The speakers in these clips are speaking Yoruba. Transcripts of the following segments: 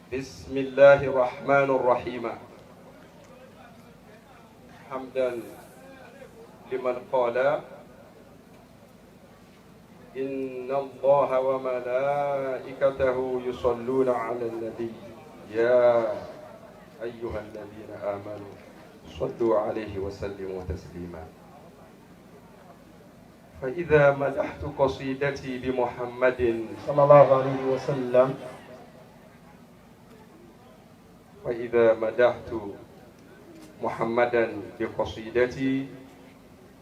بسم الله الرحمن الرحيم. حمدا لمن قال إن الله وملائكته يصلون على النبي يا أيها الذين آمنوا صلوا عليه وسلموا تسليما. فإذا مدحت قصيدتي بمحمد صلى الله عليه وسلم، فإذا مدحت محمدا بقصيدتي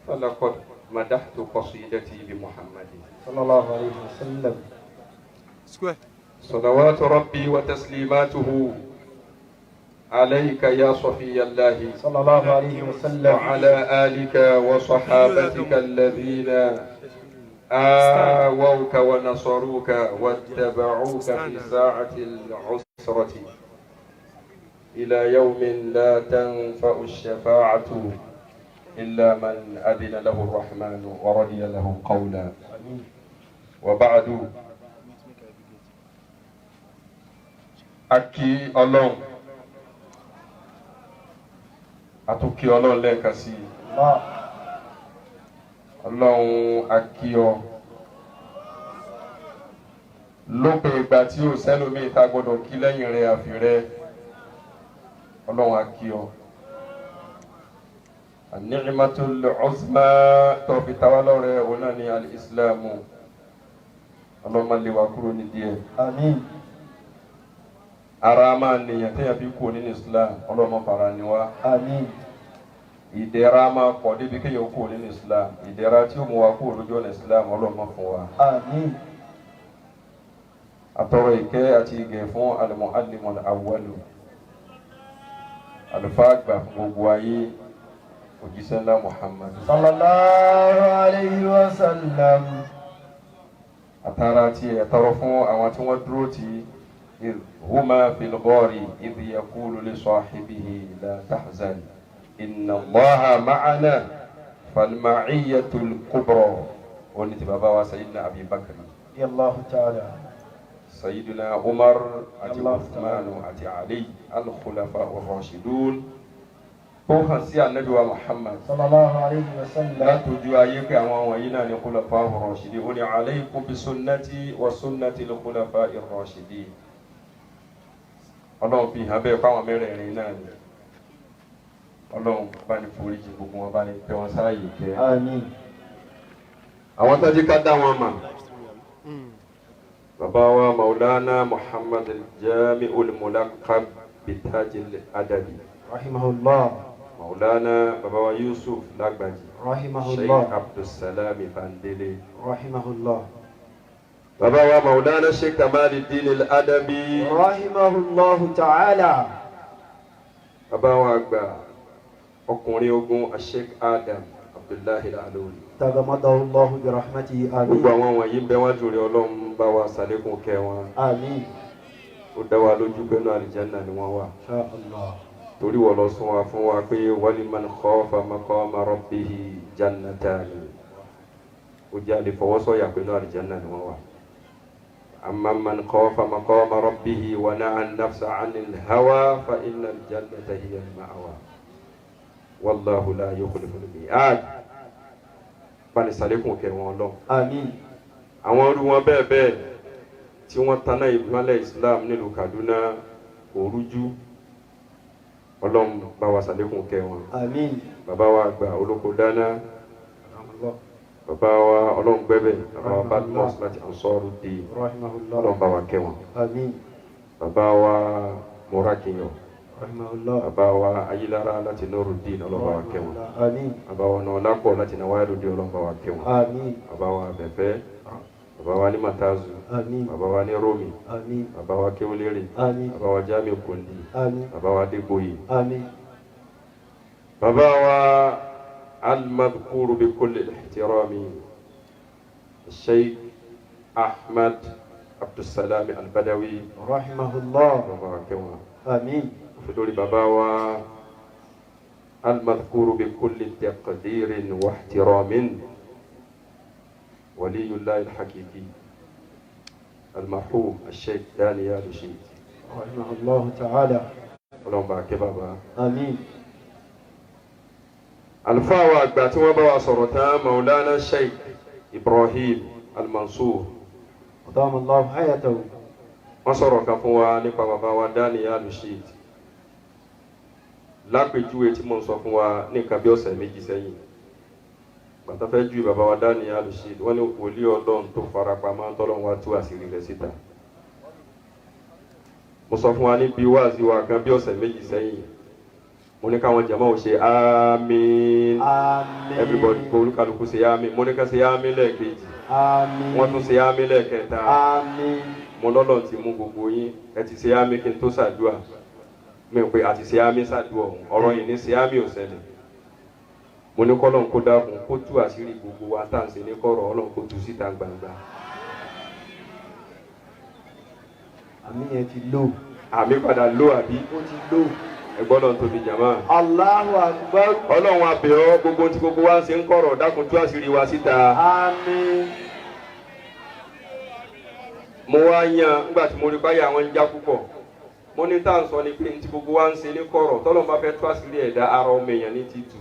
فلقد مدحت قصيدتي بمحمد صلى الله عليه وسلم. صلوات ربي وتسليماته عليك يا صفي الله صلى الله عليه وسلم، وعلى آلك وصحابتك الذين آووك ونصروك واتبعوك في ساعة العسرة إلى يوم لا تنفع الشفاعة إلا من أذن له الرحمن ورضي له قولا. وبعد، a kí Ọlọ́run, a tún kí Ọlọ́run lẹ́ẹ̀kan sí i. Allah. Ọlọ́run, a kí ọ lópin ìgbà tí ò sẹ́lòmíì tá a gbọ́dọ̀ kí lẹ́yìn rẹ̀ àfi rẹ. Ọlọ́run, a kí ọ. An-ni'matul uzma tó fi ta wá lọ́rẹ, òun náà ní al-Islamu. Ọlọ́run, má lé wa kúrò nídìí ẹ̀. آمين. Ara máa nìyẹn téèyàn fi kú nínú Islam, Ọlọ́run má fara ni wá. آمين. Ìdẹ̀ra máa pọ̀ débi kéèyàn kú nínú Islam. Ìdẹ̀ra tí ó mú wa kú lójú ọ̀nà Islam, Ọlọ́run má fún wa. آمين. Atọrọ ìkẹ́ àti ìgẹ̀ fún al-muallimul awwalu, àlùfáà àgbà fún gbogbo ayé, òjíṣẹ́ ńlá Muhammad. صلى الله عليه وسلم. Àtàrà tí ẹ̀ tọrọ fún àwọn tí wọ́n dúró tí إذ هما في الغار إذ يقول لصاحبه لا تحزن إن الله معنا، فالمعية الكبرى òní ti bàbá wa سيدنا أبي بكر، رضي الله تعالى عنه. سيدنا عمر àti الله. Uthman àti Ali، الخلفاء الراشدون, tó hàn sí Ànábì wa Muhammad صلى الله عليه وسلم látọjú ayé pé àwọn wọ̀nyí náà ní خلفاء الراشدين. Ó ní عليكم بسنتي وسنة الخلفاء الراشدين. Ọlọ́run fi hàn bẹ́ẹ̀ fáwọn mẹ́rẹ̀ẹ̀rin náà ni. Ọlọ́run, bá ní foríjì gbogbo wọn, bá ní tẹ́ wọn sáàyè kẹ́. آمين. Àwọn tó jí ká dá wọn mà, bàbá wa Maulana Muhammad al-Jami'ul Mulaqab Bitajil Adabi رحمه الله. Maulana bàbá wa Yusuf Lágbàjì, رحمه Sheikh الله. Abdulsalami Bandele, رحمه الله. bàbá wa Maulana Sheikh Kamaluddin al-Adabi, رحمه الله تعالى. Bàbá wa àgbà, ọkùnrin ogun, Sheikh Adam Abdullahi Al-Alori. تغمده الله برحمته. Gbogbo آمين. Àwọn wọ̀nyí ń bẹ wájú rẹ̀. Ọlọ́run, bá wa ṣàlékún kẹ́ wọn. آمين. Ó dá wa lójú pé inú àlìjánnà ni wọ́n wà, إن شاء الله. Torí wọ́n lọ sún wa fún wa pé ولمن خاف مقام ربه جنتان. Ó jẹ́ àlè fọwọ́sọ̀yà pé inú àlìjánnà ni wọ́n wà. أما من خاف مقام ربه ونهى النفس عن الهوى فإن الجنة هي المأوى والله لا يخلف الميعاد. Bá ní ṣàlékún kẹ́ wọn lọ. آمين. Àwọn irú wọn bẹ́ẹ̀ bẹ́ẹ̀ tí wọ́n taná ìmọ́lẹ̀ Islam nílùú Kaduna kò rújú. Ọlọ́run, bá wa ṣàlékún kẹ́ wọn. آمين. Bàbá wa àgbà olóko dáná, رحمه الله. Bàbá wa Ọlọ́run gbẹ́bẹ̀, bàbá wa Badmus láti Ansoru di, رحمه الله. Ọlọ́run, bá wa kẹ́ wọn. آمين. Bàbá wa Morakiyan, رحمه الله. Bàbá wa Ayilara láti Nurudeen, Ọlọ́run, bá wa kẹ́ wọn. آمين. Bàbá wa Nọlápọ̀ láti Nawairuddin, Ọlọ́run, bá wa kẹ́ wọn. آمين. Bàbá wa Abẹ́fẹ́, bàbá wa ní Matazu, آمين. Bàbá wa ní Romi, آمين. Bàbá wa Kéwúlérè, آمين. Bàbá wa Jamiu Kondi, آمين. Bàbá wa Adégbòye, آمين. Bàbá wa المذكور بكل الاحترام الشيخ أحمد عبد السلام البدوي، رحمه الله. Bàbá wa kẹ́ wọn. آمين. Fi lórí bàbá wa المذكور بكل تقدير واحترام ولي الله الحقيقي المرحوم الشيخ دانيال شيت. Rahimahullahu ta'ala. Ọlọ́run bá kẹ́ bàbá. Àmín. Àlùfáà wa àgbà tí wọ́n bá wa sọ̀rọ̀ tán, Maulana Sheikh Ibrahim Al-Mansur. Adamallahu hayatahu. Wọ́n sọ̀rọ̀ kan fún wa nípa bàbá wa Daniel Rasheed. Lápèjúwe tí mo ń sọ fún wa ní nǹkan bí ọ̀sẹ̀ méjì sẹ́yìn. Bàtà fẹ́ ju bàbá wa Daniel Rasheed, wọ́n ní wòlíì Ọlọ́run tó farapamọ́ tọ́lọ́run wá tú àṣírí rẹ̀ síta. Mo sọ fún wa níbi wáàsí wa kan bí ọ̀sẹ̀ méjì sẹ́yìn. Mo ní káwọn jàmáà ò ṣe àmín. Àmín. Everybody kó olúkálukú ṣe àmín. Mo ní ká ṣe àmín lẹ́ẹ̀kejì. Àmín. Wọ́n tún ṣe àmín lẹ́ẹ̀kẹta. Àmín. Mo lọ́lọ́ ti mú gbogbo yín. Ẹ ti ṣe àmín kí n tó ṣàdúrà. Mi ò pé àti ṣe àmín ṣàdúrà ọ̀hún. Ọ̀rọ̀ yìí ní ṣe àmín ò ṣẹlẹ̀. Mo ní kọ́lọ́n kó dákun kó tú àṣírí gbogbo wa tá à ń ṣe ní kọ̀rọ̀ Ọlọ́run kó tú síta gbangba. Àmín yẹn ti lò. Àmín padà lò àbí? Ó ti lò. Ẹ gbọ́dọ̀ tóbi jàmá. Allahu Akbar. Ọlọ́run a bẹ̀ ọ́ gbogbo tí gbogbo wa ń ṣe ń kọ̀rọ̀ dákun tú àṣírí wa síta. Àmín. Mo wá yan nígbà tí mo rí báyà àwọn ń já púpọ̀. Mo ní tá à ń sọ ni pé ní tí gbogbo wa ń ṣe ní kọ̀rọ̀ tọ́lọ́run bá fẹ́ tú àṣírí ẹ̀dá ara ọmọ èèyàn ní títù.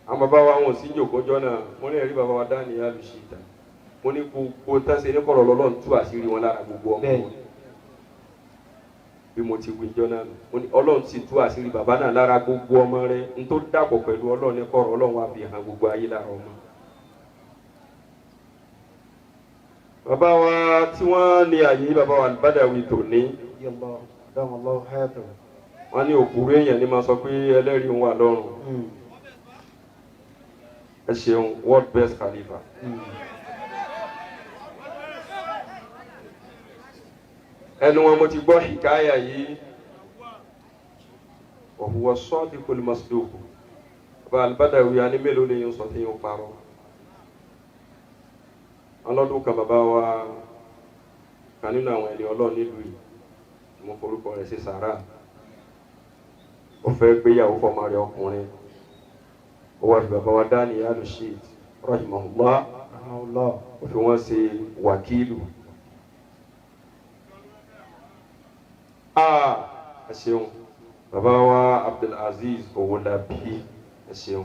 Àwọn bàbá wa wọn ò sí jòkójọ́ náà. Mo ní ẹ̀rí bàbá wa Daniel Rasheed. Mo ní gbogbo tá ń ṣe ní kọ̀rọ̀ lọ́lọ́run tú àṣírí wọn lára gbogbo ọmọ wọn. Bí mo ti wí jọ náà mo ní Ọlọ́run sì tú àṣírí bàbá náà lára gbogbo ọmọ rẹ̀ n tó dàpọ̀ pẹ̀lú Ọlọ́run ní kọ̀rọ̀ Ọlọ́run wá fi hàn gbogbo ayé lára ọmọ. Bàbá wa tí wọ́n ní àyè bàbá wa Al-Badawi tòní. Wọ́n ní òkúrú èèyàn ní máa sọ pé ẹlẹ́rìí ń wà lọ́rùn. Ẹ ṣeun, world best khalifa. Ẹnu wọn mo ti gbọ́ hikaya yìí. Wa huwa sadiqul masduq. Bàbá Al-Badawi a ní mélòó lè yín sọ tí yín parọ́. Ọlọ́dún kan bàbá wa kan nínú àwọn ẹni Ọlọ́run nílùú yìí tí mo forúkọ rẹ̀ sí sàrà. Ó fẹ́ gbéyàwó fọmọ rẹ̀ ọkùnrin. Ó wá fi bàbá wa Daniel Rasheed rahimahullah. Ó fi wọ́n ṣe wàkílù. Ẹ ṣeun bàbá wa Abdulaziz Owolabi, ẹ ṣeun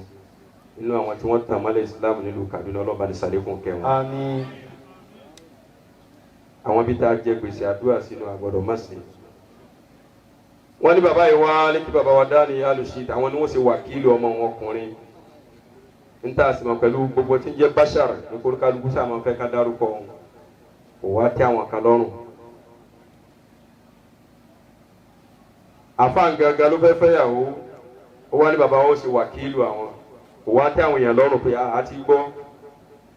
nínú àwọn tí wọ́n tàn mọ́lẹ̀ Islam nílùú Kaduna, ọlọ́ba ní sàlékún kẹwọn. Àmín. Àwọn bí tá a jẹ gbèsè àdúrà sínú àgbọ̀dọ̀ má ṣe. Wọ́n ní bàbá yìí wá létí bàbá wa Daniel Rasheed, àwọn ni wọ́n ṣe wàkílù ọmọ wọn ọkùnrin. N tá a sì mọ̀ pẹ̀lú gbogbo tí ń jẹ́ Bashar ní kólúkálukú sáà máa fẹ́ ká dárúkọ wọn. Kò wá tẹ́ àwọn kan lọ́rùn. Àfáà gangan ló fẹ́ fẹ́yàwó, ó wá ní bàbá wọn ṣe wàkílù àwọn. Kò wá tẹ́ àwọn èèyàn lọ́rùn pé a ti gbọ́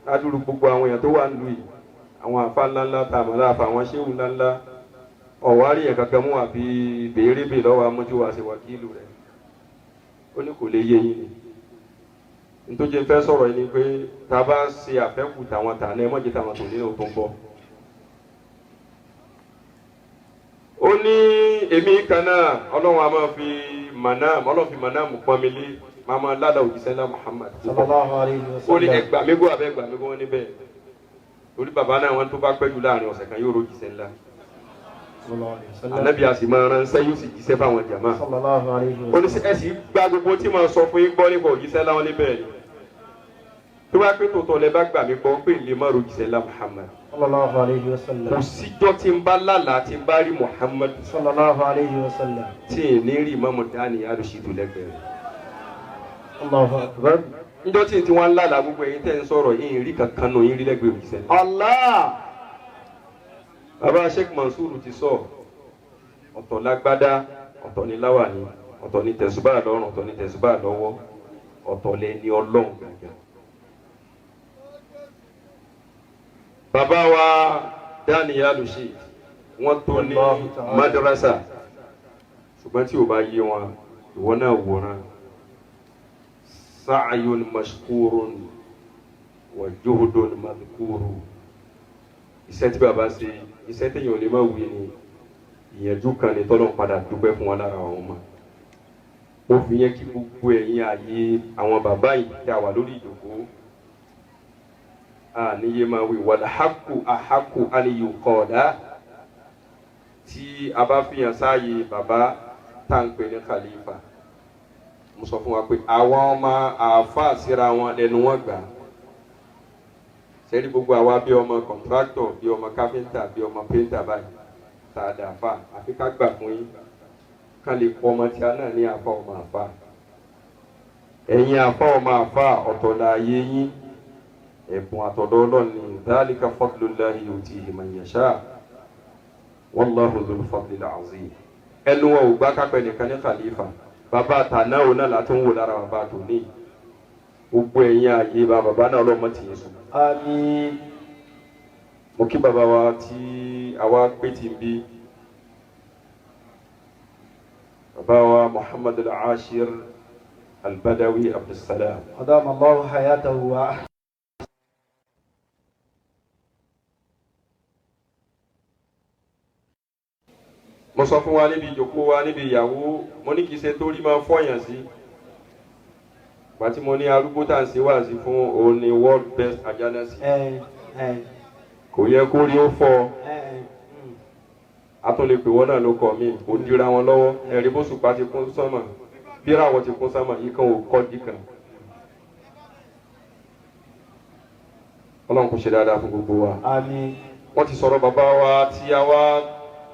ládùúrú gbogbo àwọn èèyàn tó wà nílùú yìí, àwọn àfáà ńláńlá tààmù láàfà, àwọn ṣéwù ńláńlá, ọ̀wárí yẹn kankan mú àfi béèrè bè lọ́wọ́ amójúwa ṣe wàkílù rẹ̀. Ó ní kò lè yé yín ni. Nítorí fẹ́ sọ̀rọ̀ yìí ni pé tá a bá ṣe àfẹ́kù tàwọn tàná ẹ mọ̀jẹ̀ tàwọn tò nínú tó ń bọ̀. Ó ní èmi kan náà Ọlọ́run a máa fi mànáàmù, Ọlọ́run fi mànáàmù pọ́n mi lé, máa máa ládàá òjíṣẹ́ ńlá Muhammad. Sallallahu alayhi wa sallam. Ó ní ẹgbàá mi gbọ́ àbẹ́ ẹgbàá mi gbọ́ níbẹ̀. Torí bàbá náà wọn tó bá pẹ́ jù láàrin ọ̀sẹ̀ kan yóò rojíṣẹ́ ńlá. Ànábì a sì máa ránṣẹ́ yóò sì jíṣẹ́ fáwọn jàmáà. Sallallahu alayhi wa sallam. Ó ní ẹ sì gba gbogbo tí màá sọ fún yín gbọ́ nípa òjíṣẹ́ ńlá wọn níbẹ̀ ni. Tó bá pé tòótọ́ lẹ bá gbà mí gbọ́ pé lè má rojíṣẹ́ ńlá Muhammad. Sallallahu alayhi wa sallam. Kò síjọ́ tí ń bá lálàá tí ń bá rí Muhammad. Sallallahu alayhi wa sallam. Tí ì ní rí Imam Daniel Rasheed lẹ́gbẹ̀ẹ́ rẹ̀. Allahu akbar. Njọ́ tí tí wọ́n ń lálàá gbogbo ẹ̀yin tẹ́ ń sọ̀rọ̀ yín rí kankan nù yín rí lẹ́gbẹ̀ẹ́ òjíṣẹ́ ńlá. Allah. Bàbá Sheikh Mansur ti sọ, ọ̀tọ̀ lágbádá, ọ̀tọ̀ ní láwàní, ọ̀tọ̀ ní tẹ̀sùbá lọ́rùn, ọ̀tọ̀ ní tẹ̀sùbá lọ́wọ́, ọ̀tọ̀ lẹni Ọlọ́run gàgà. Bàbá wa Daniel Rasheed wọ́n tó ní madrasa, ṣùgbọ́n tí o bá yé wọn, ìwọ náà wòran. Sa'yun mashkurun wa juhudun madhkuru. Iṣẹ́ tí bàbá ṣe, iṣẹ́ téèyàn ò lè má wí ni, ìyẹ̀jú kan ni tọ́lọ́run padà dúpẹ́ fún wọn lára àwọn ọmọ. Ó fi yẹn kí gbogbo ẹ̀yin ààyè àwọn bàbá yìí tí a wà lórí ìjókòó. Àníyé máa wí wal haqqu ahaqqu an yuqala. Tí a bá fihàn sáàyè bàbá tá à ń pè ní khalifa, mo sọ fún wa pé àwọn ọmọ àáfàá síra wọn lẹ́nu wọn gbà. Sẹ́ni gbogbo àwa bí ọmọ kọ̀ǹtráktọ̀, bí ọmọ káfíńtà, bí ọmọ péńtà báyìí tá a dà fà, àfi ká gbà fún yín ká lè pọ ọmọ tí a náà ní àfa ọmọ àfa. Ẹ̀yin àfa ọmọ àfa ọ̀tọ̀ láàyè yín, ẹ̀bùn àtọ̀dọ̀ Ọlọ́run ni. Dhalika fadlullahi yutihi man yasha wallahu dhul fadlil azim. Ẹnu wọn ò gbá kápẹ́ nìkan ní khalifa. Bàbá àtàná òun náà látún wò lára bàbá tòní. Gbogbo ẹ̀yin ààyè bàbá náà ọlọ́mọ tì í sùn. Àmín. Mo kí bàbá wa tí àwa pé ti ń bí, bàbá wa Muhammad al-Ashir al-Badawi Abdulsalam. Adama Allahu hayatahu wa Mo sọ fún wa níbi ìjókòó wa níbi ìyàwó, mo ní kì í ṣe torí máa fọyàn sí. Gbàtí mo ní arúgbó tá à ń ṣe wáàsí fún òun ni world best ajanasi. Kò yẹ kó rí ó fọ. A tún lè pè wọ́n náà ló kọ́ mi, kò dira wọn lọ́wọ́. Ẹ̀rí bó ṣùpá ti kún sánmà, bíràwọ̀ ti kún sánmà, yìí kan ò kọ́ di kan. Ọlọ́run kò ṣe dáadáa fún gbogbo wa. Àmín. Wọ́n ti sọ̀rọ̀ bàbá wa tí a wá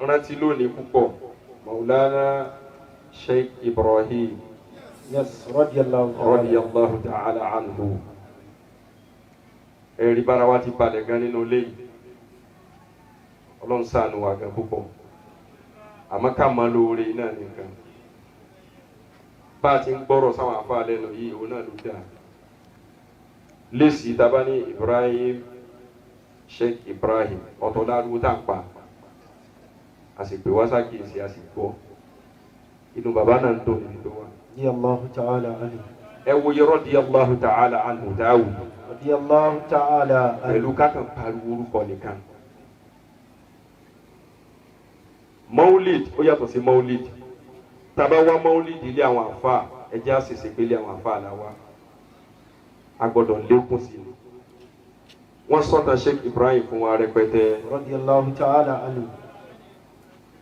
rántí lónìí púpọ̀, Maulana Sheikh Ibrahim. Yes, radiyallahu ta'ala. Radiyallahu ta'ala anhu. Ẹ̀rí bára wa ti balẹ̀ gan nínú ilé yìí. Ọlọ́run ṣàánú wa gan púpọ̀. Àmọ́ ká máa lóore náà nìkan. Bá a ti ń gbọ́rọ̀ sáwọn afá lẹ́nu yìí, òun náà ló dáa. Lẹ́sì tábà ní Ibrahim, Sheikh Ibrahim, ọ̀tọ̀ lárúgbó tá à ń pa. A sì pè wá sákìyèsí, a sì gbọ́. Inú bàbá náà ń dùn níbi tó wà. Radiyallahu ta'ala anhu. Ẹ wo yẹ radiyallahu ta'ala anhu dáwù. Radiyallahu ta'ala anhu. Pẹ̀lú kákan pariwo orúkọ nìkan. Maulid ó yàtọ̀ sí Maulid. Tàbá wá Maulid ilé àwọn àfa, ẹjẹ́ àṣìṣe pé ilé àwọn àfa là wá. A gbọ́dọ̀ lékún sí i. Wọ́n sọ̀tàn Sheikh Ibrahim fún wa rẹpẹtẹ. Radiyallahu ta'ala anhu.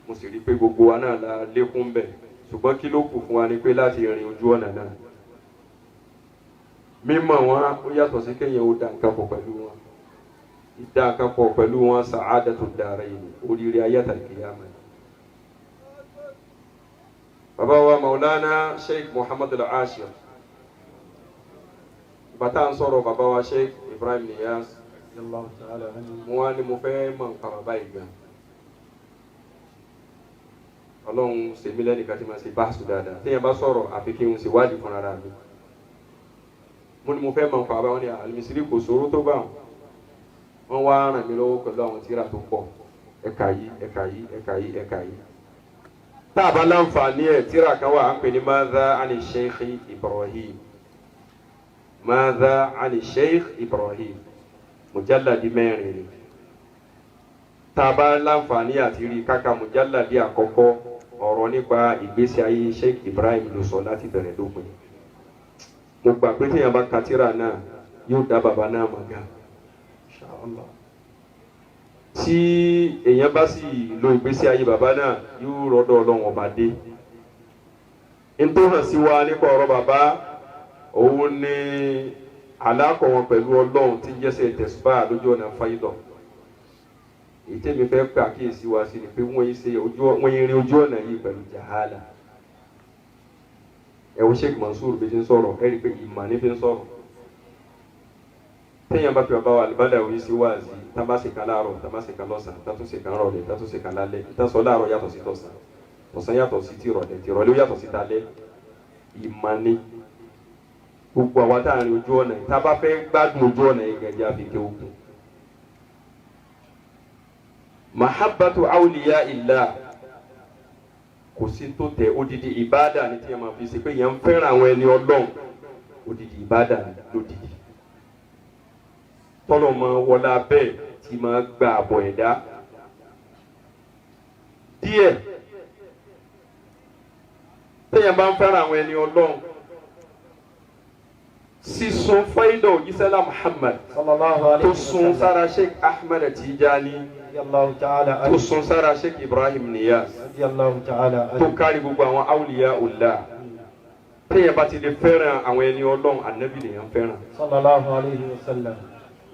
Mo sì rí i pé gbogbo wa náà la lékún bẹ̀. Ṣùgbọ́n kí ló kù fún wa ni pé láti rin ojú ọ̀nà náà. Mímọ̀ wọn ó yàtọ̀ sí kéèyàn ó da nǹkan pọ̀ pẹ̀lú wọn. Ìdá nǹkan pọ̀ pẹ̀lú wọn sa'adatu daraini, oríire ayé àtàlùkìyámà. Bàbá wa Maulana Sheikh Muhammad al-Ashir. Bàtà ń sọ̀rọ̀ bàbá wa Sheikh Ibrahim Niyas. Radiyallahu ta'ala anhu. Mo wá ní mo fẹ́ mọ̀ nípa bàbá yìí gan. Ọlọ́run ṣèmi lẹ́nìkan tí ma ṣe báṣu dáadáa. Téèyàn bá sọ̀rọ̀ àfi kí n ṣe wádìí fúnra ra mi. Mo ní mo fẹ́ mọ̀ nípa bàbá wọn ní àlùmísírì kò sóró tó bá wọn. Wọ́n wá ràn mí lọ́wọ́ pẹ̀lú àwọn tírà tó pọ̀. Ẹ̀ka yìí, ẹ̀ka yìí, ẹ̀ka yìí, ẹ̀ka yìí. Tá a bá láǹfààní ẹ̀, tírà kan wà à ń pè ní Madha ani Sheikh Ibrahim. Madha ani Sheikh Ibrahim. Mujalladi mẹ́rin ni. Tá a bá láǹfààní àti rí káka mujalladi àkọ́kọ́, ọ̀rọ̀ nípa ìgbésí ayé Sheikh Ibrahim ló sọ láti bẹ̀rẹ̀ dópin. Mo gbà pé téèyàn bá ka tírà náà yóò dá bàbá náà mọ̀ gan. Insha Allah. Tí èèyàn bá sì lo ìgbésí ayé bàbá náà yóò rọ́dọ̀ Ọlọ́run ọba dé. N tó hàn sí wa nípa ọ̀rọ̀ bàbá òun ni àlákọ̀ wọn pẹ̀lú Ọlọ́run tí ń jẹ́sẹ̀ tẹ̀síbá lójú ọ̀nà fáyidọ̀. Èyí tèmi fẹ́ pé àkíyèsí wa sí ni pé wọ́n yìí ṣe wọ́n yìí rin ojú ọ̀nà yìí pẹ̀lú jahala. Ẹ wo Sheikh Mansour bí ti ń sọ̀rọ̀, ẹ rí i pé ìmọ̀ ní fi ń sọ̀rọ̀. Téèyàn bá fi bàbá wa Al-Badawi sí wáàzí, tá bá ṣe kan láàárọ̀, tá bá ṣe kan lọ́sàn-án, tá tún ṣe kan rọ̀lẹ́, tá tún ṣe kan lálẹ́. Tá sọ láàárọ̀ yàtọ̀ sí tọ̀sán, tọ̀sán yàtọ̀ sí tìrọ̀lẹ́, tìrọ̀lẹ́ ó yàtọ̀ sí talẹ́. Ìmọ̀ ni. Gbogbo àwa tá à ń rin ojú ọ̀nà yìí, tá a bá fẹ́ gbádùn ojú ọ̀nà yìí gẹ̀ẹ́jẹ́ àfi ké ogun. Mahabbatu awliya illah kò sí tó tẹ odidi ìbáàdà ní tí a máa fi ṣe pé yẹn ń fẹ́ràn àwọn ẹni Ọlọ́run, odidi ìbáàdà lódidi. Tọ́lọ̀ máa wọlá bẹ́ẹ̀ tí máa gba àbọ̀ ẹ̀dá díẹ̀. Téèyàn bá ń fẹ́ràn àwọn ẹni Ọlọ́run, Sísun fáyidọ̀ òjísẹ́lá Muhammad Sallallahu alayhi tó wa sun sallam. sára Sheikh Ahmed Tijani, Radiyallahu ta'ala tó anhu. sun sára Sheikh Ibrahim Niyas, Radiyallahu ta'ala tó anhu. kárí gbogbo àwọn awliya Allah. Téèyàn bá ti lè fẹ́ràn àwọn ẹni Ọlọ́run, ànábì lèèyàn fẹ́ràn. Sallallahu alayhi wa sallam.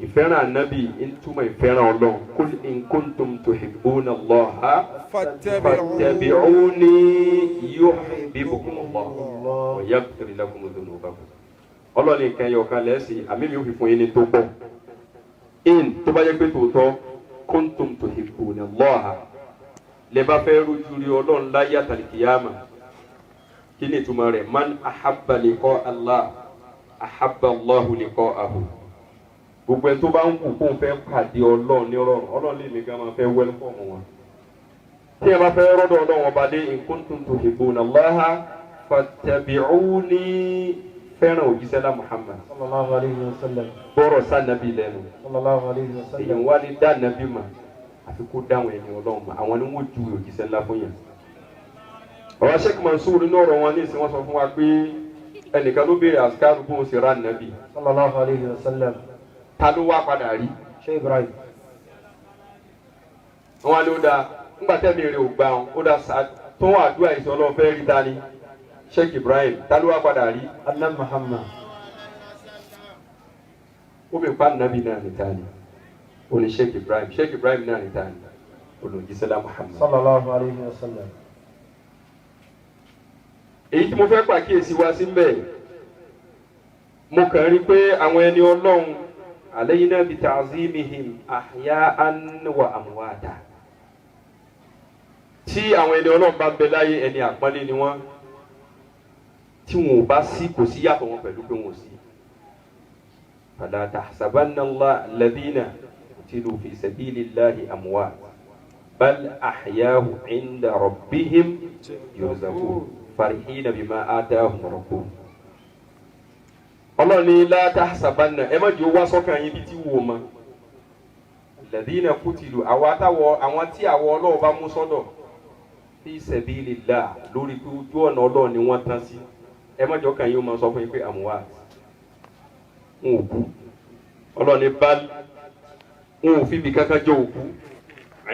Ìfẹ́ràn ànábì ń túmọ̀ ìfẹ́ràn Ọlọ́run. Kul in kuntum tuhibbuna Allaha fattabi'uni yuhbibkumu Allah wa yaghfir lakum dhunubakum. Ọlọ́run nìkan ẹyọ kan lẹ́sìn àmì mi ò fi fún yín ní tó pọ̀. In tó bá jẹ́ pé tòótọ́ kuntum tuhibbuna Allaha lè bá fẹ́ rújú rí Ọlọ́run láyé àtàlìkìyàmà. Kí ni ìtumọ̀ rẹ̀? Man ahabba liqa Allah ahabba Allahu liqa'ahu. Gbogbo ẹni tó bá ń wù kó ń fẹ́ pàdé Ọlọ́run ní rọrùn, Ọlọ́run lè mi gan máa fẹ́ wẹ́lkọ̀mù wọn. Tí ẹ bá fẹ́ rọ́dọ̀ Ọlọ́run ọba dé, in kuntum tuhibbuna Allaha fattabi'uni, fẹ́ràn òjíṣẹ́lá Muhammad. Sallallahu alayhi wa sallam. Bọ́rọ̀ sànàbí lẹ́nu. Sallallahu alayhi wa Èèyàn sallam. wá lè dá nàbí mà àfi kó dáwọn ẹni Ọlọ́run mà, àwọn ni wọ́n ju òjíṣẹ́ ńlá fún yàn. Ọ̀rọ̀ Sheikh Mansur nínú ọ̀rọ̀ wọn ní ìsìn wọn sọ fún wa pé ẹnìkan ló béèrè àsìkárù bóun ṣe rà nàbí. Sallallahu alayhi wa sallam. Ta ló wá padà rí? Sheikh Ibrahim. Wọn wá ní ó dáa ńgbà tẹ́mi rè ò gbà wọn, ó dáa tó wọn àdúrà ìṣọ́ Ọlọ́run fẹ́ rí ta ni Sheikh Ibrahim, ta ló wá padà rí? Anna Muhammad. Ó mi pa nàbí náà ní ta ni ó ní Sheikh Ibrahim, Sheikh Ibrahim náà ní ta ni olùjísẹ́lá Muhammad. Sallallahu alayhi wa sallam. Èyí tí mo fẹ́ pàkíyèsí wa sí mbẹ́, mo kàn rí pé àwọn ẹni Ọlọ́run alayna bi ta'zimihim ahya'an wa amwata. Tí àwọn ẹni Ọlọ́run bá ń bẹ láyé, ẹni àpọ́nlé ni wọ́n. Tí wọn ò bá sí, kò sí yàtọ̀ wọn pẹ̀lú pé wọn ò sí. Fala tahsabanna Allah alladhina qutilu fi sabilillahi amwat bal ahya'u 'inda rabbihim yurzaqun farihina bima atahum rabbuhum. Ọlọ́run ní la tahsabanna, ẹ má jẹ́ ó wá sọ́kàn yín bí tí wò ó mọ́. Alladhina qutilu, àwọn tí àwọ Ọlọ́run bá mú sọ́dọ̀ fi sabilillah, lórí pé ojú ọ̀nà Ọlọ́run ni wọ́n tán sí. Ẹ má jọ́ kàn yín ó máa sọ fún yín pé amwat, wọn ò kú. Ọlọ́run ní bal, wọn ò fi ibi kankan jọ òkú.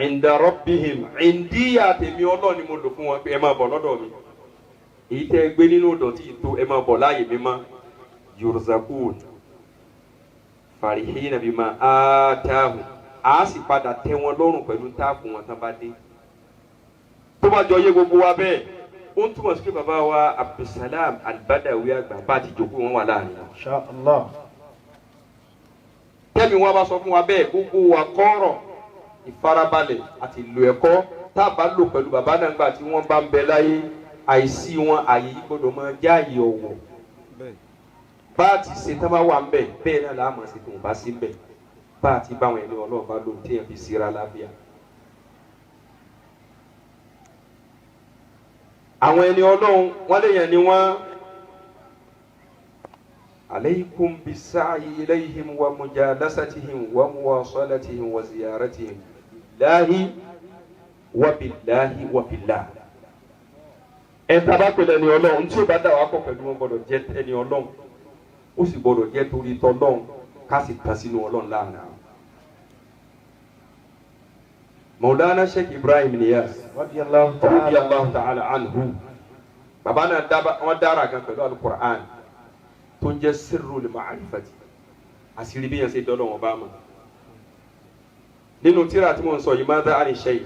Inda rabbihim, ìndíyà tèmi Ọlọ́run ni mo lò fún wọn pé ẹ máa bọ̀ lọ́dọ̀ mi. Èyí tẹ́ ẹ gbé nínú ìdọ̀tí tó, ẹ máa bọ̀ láàyè mímọ́. Yurzakun farihina bima atahum, a sì padà tẹ́ wọn lọ́rùn pẹ̀lú táàfù wọn tán bá dé. Tó bá jọ yé gbogbo wa bẹ́ẹ̀, ó ń túmọ̀ sí pé bàbá wa Abdulsalam Albadawi àgbà bá ti jókòó wọn wà láàrin wọn. Insha Allah. Tẹ́mi wọn bá sọ fún wa bẹ́ẹ̀, gbogbo wa kọ́rọ̀ ìfarabalẹ̀ àti ìlò ẹ̀kọ́ tá a bá lò pẹ̀lú bàbá náà gbà tí wọ́n bá ń bẹ láyé, àìsí wọn àyè yìí gbọ́dọ̀ máa jẹ́ àyè ọ̀wọ̀. Bá a ti ṣe tán bá wà ń bẹ̀, bẹ́ẹ̀ náà làá máa ṣe tó ń bá sí ń bẹ̀. Bá a ti bá àwọn ẹni Ọlọ́run bá lóhun téèyàn fi síra lábíà. Àwọn ẹni Ọlọ́run wọ́n lè yàn ni wọ́n. Alaykum bis-sa'yi ilayhim wa mujalasatihim wa muwasalatihim wa ziyaratihim billahi wa billahi wa billah. Ẹ tá a bá pèlè ẹni Ọlọ́run tí ó bá dà wá pọ̀ pẹ̀lú wọn gbọ́dọ̀ jẹ́ ẹni Ọlọ́run, ó sì gbọ́dọ̀ jẹ́ torí tọ́lọ́run ká sì tán sínú Ọlọ́run láàrin àwọn. Maulana Sheikh Ibrahim Niyas Radiyallahu ta'ala. radiyallahu ta'ala anhu, bàbá náà wọ́n dára gan pẹ̀lú alukur'an tó ń jẹ́ sirrul ma'rifati, àṣírí bí yẹn ṣe dọ́lọ́ wọn bá mọ̀. Nínú tírà tí mo ń sọ yìí, madha ani shay,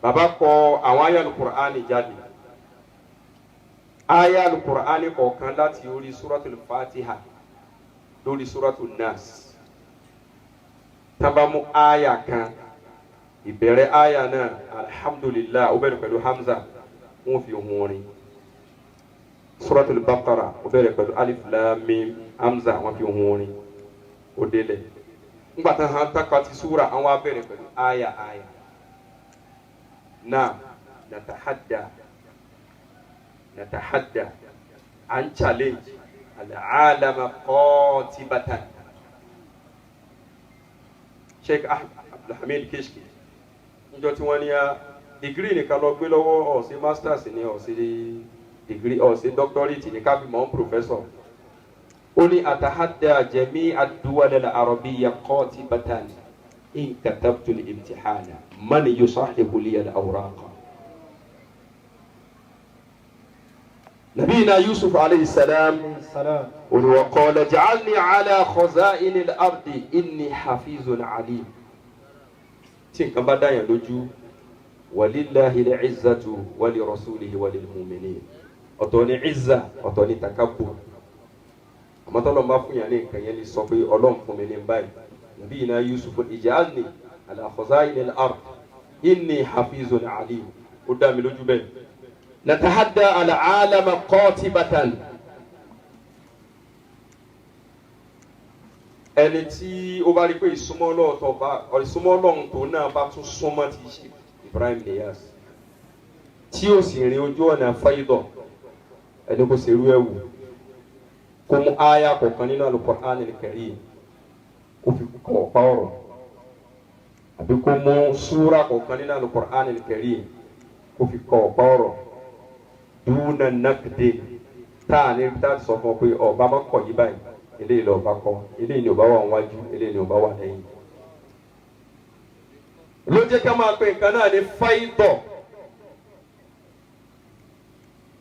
bàbá kọ àwọn àyá alukur'an jáde, àyá alukur'an kọ̀ọ̀kan láti orí suratul Fatiha lórí suratul Nas. Tábàmú àyà kan, ìbẹ̀rẹ̀ àyà náà alhamdulillah, ó bẹ̀rẹ̀ pẹ̀lú hamza, wọ́n fi hun orin. Suratul Baqara ó bẹ̀rẹ̀ pẹ̀lú alif lam mim hamza, wọ́n fi hun orin, ó délẹ̀. Ńgbà tán hàn tákà ti súra, àwọn á bẹ̀rẹ̀ pẹ̀lú àyà àyà náà. Natahadda natahadda à ń challenge al-alama qatibatan. Sheikh Abdulhamid Kishki, níjọ́ tí wọ́n ní a degree nìkan lọ gbé lọ́wọ́, ó sì masters ní ó sì Degree, ó ṣe doctorate ní ká fi mọ̀ ọ́n professor. Ó ní atahadda jami ad-duwal al-arabiyya qatibatan in katabtu al-imtihana man yusahihu li al-awraqa. Nabiyina Yusuf alayhi salam salam. wa qala ij'alni ala khaza'ini al-ardi inni hafizun alim. Tí nǹkan bá dáyàn lójú, walillahi al-izzatu wa li rasulihi wa lil mu'minin. Ọ̀tọ̀ ni izza, ọ̀tọ̀ ni takabbur. Àmọ́ tọ́lọ́run bá fún yàn ní nǹkan yẹn lè sọ pé Ọlọ́run fún mi ní báyìí. Nabiyina Yusuf ij'alni ala khaza'ini al-ard inni hafizun alim. Ó dá mi lójú bẹ́ẹ̀. Natahadda al-alama qatibatan. Ẹni tí ó bá rí pé ìsúnmọ́ Ọlọ́run tó náà bá tún súnmọ́ ti ṣe Ibrahim Niyas, tí ó sì rin ojú ọ̀nà fáyidọ̀, ẹni kò ṣerú ẹ̀ wò, kó mú aya kọ̀ọ̀kan nínú Al-Qur'an al-Karim kó fi kọ̀ ọ̀pá ọ̀rọ̀, àbí kó mú súra kọ̀ọ̀kan nínú Al-Qur'an al-Karim kó fi kọ̀ ọ̀pá ọ̀rọ̀. Dúnà nàkdé táà ní táà sọ fún ọ pé ọba má kọ̀ yí báyìí, eléyìí lọ bá kọ, eléyìí ni ò bá wà wájú, eléyìí ni ò bá wà lẹ́yìn. Ló jẹ́ ká máa pe nǹkan náà ní fáìdọ̀.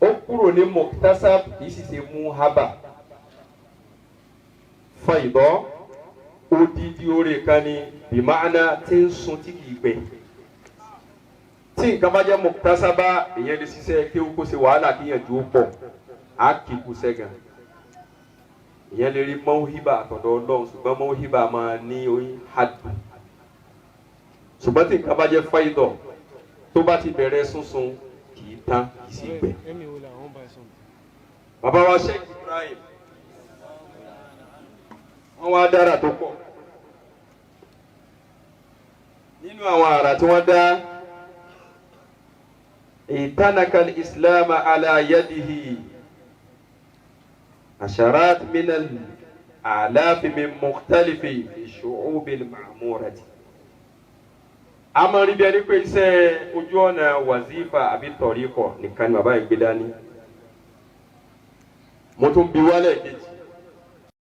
Ó kúrò ní muktasab, kì í sì ṣe muhaba. Fáìdọ̀ odidi oore kan ní bìmáàná tí ń sun tí kì í gbẹ. Tí nǹkan bá jẹ́ muktasaba, ìyẹn lè ṣiṣẹ́ kí ó kó ṣe wàhálà kí yẹn ju ó pọ̀, á kì í kú sẹ́gàn. Ìyẹn lè rí mọ́wíbà àtọ̀dọ̀ Ọlọ́run, ṣùgbọ́n mọ́wíbà máa ní oyin hadu. Ṣùgbọ́n tí nǹkan bá jẹ́ fáìdọ̀, tó bá ti bẹ̀rẹ̀ sunsun, kì í tán, kì í sì gbẹ. Bàbá wa Sheikh Ibrahim, wọ́n wá dára tó pọ̀. Nínú àwọn àrà tí wọ́n dá, ìtànàkà Islam ala yadihi asharat min al-alaf min mukhtalifi fi shu'ub al-ma'murati. A máa rí bí ẹni pé iṣẹ́ ojú ọ̀nà wàzífà àbí tọ̀ríkọ̀ nìkan ni bàbá yìí gbé dání. Mo tún bi wálẹ̀ kejì.